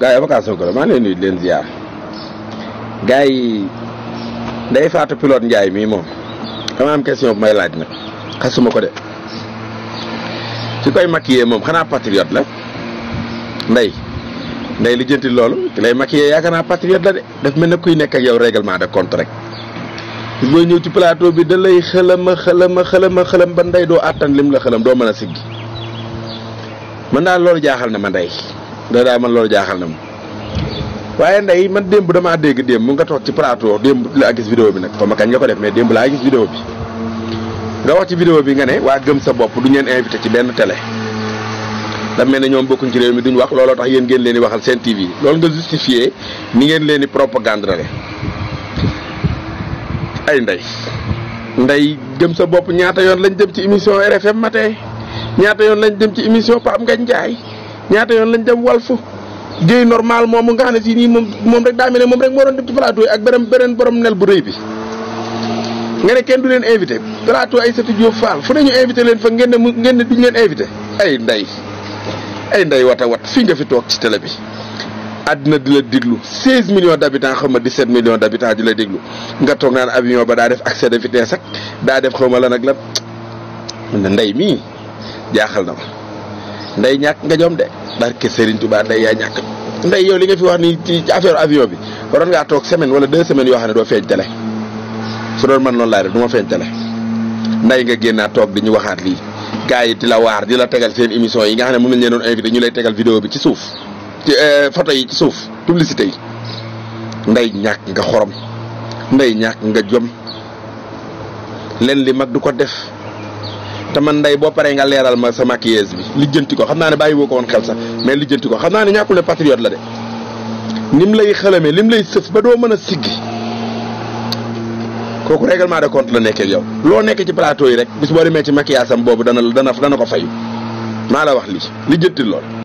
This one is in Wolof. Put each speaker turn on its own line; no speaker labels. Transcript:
gars yi avocat Sonko la maa ngi leen nuyu di leen ziar gars yi day faatu pilote Ndiaye mii moom dama am question bu may laaj nag xasuma ko de ci koy maquillé moom xanaa patriote la nday li jënti loolu ki lay maquillé yaakaar naa patriote la de daf mel ne kuy nekk ak yow règlement de compte rek booy ñëw ci plateau bi da lay xëlam ba nday doo àttan lim la xëlam doo mën a siggi man daal loolu jaaxal na ma nday daal man loolu jaaxal na ma waaye nday man démb damaa dégg démb mu nga toog ci plateau démb laa gis vidéo bi nag xaw ma kañ nga ko def mais démb laa gis vidéo bi nga wax ci vidéo bi nga ne waa gëm sa bopp du ngeen invité ci benn télé da mel ne ñoom bokkuñ ci réew mi duñ wax looloo tax yéen ngeen leen di waxal seen TV loolu nga justifié ni ngeen leen di propagande rek ay nday gëm sa bopp ñaata yoon lañ dem ci émission RFM matin ñaata yoon lañ dem ci émission Pape Ngagne Ndiaye ñaata yoon lañ dem Walf Guèye normal moomu nga xam ne si nii moom rek daa mel ne moom rek moo doon dem ci plateau yi ak beneen borom nel bu rëy bi nga ne kenn du leen invité plateau Aïssatou Diop Fall fu ne ñu invité leen fa ngeen ne duñ leen invité ay nday wat fii nga fi toog ci télé bi àddina di la déglu 16 millions d'habitants xaw ma 17 millions d'habitants di la déglu nga toog naan avion ba daa def accès de vitesse ak daa def xaw ma lan ak lan nday mii jaaxal na ma nday ñàkk nga jom de barke Serigne Touba nday yaa ñàkk nday yow li nga fi wax ni ci affaire avion bi waroon ngaa toog semaine wala 2 semaines yoo xam ne doo feeñ télé su doon man noonu laa def du ma feeñ télé nday nga génnaa toog di ñu waxaat lii gars yi di la waar di la tegal seen émission yi nga xam ne mën nañ leen doon invité ñu lay tegal vidéo bi ci suuf ci photo yi ci suuf publicité yi nday ñàkk nga xorom nday ñàkk nga jom leen li mag du ko def te man nday boo paree nga leeral ma sa maquilleuse bi lijjanti ko xam naa ne bàyyi woo ko woon xel sax mais lijjanti ko xam naa ne ñàkkul ne patriote la de nim lay xalamee lim lay sëf ba doo mën a siggi kooku règlement de compte la nekkee yow loo nekkee ci plateau yi rek bis boo demee ci maquillage am boobu dana ko fayu maa la wax lii lijjanti lool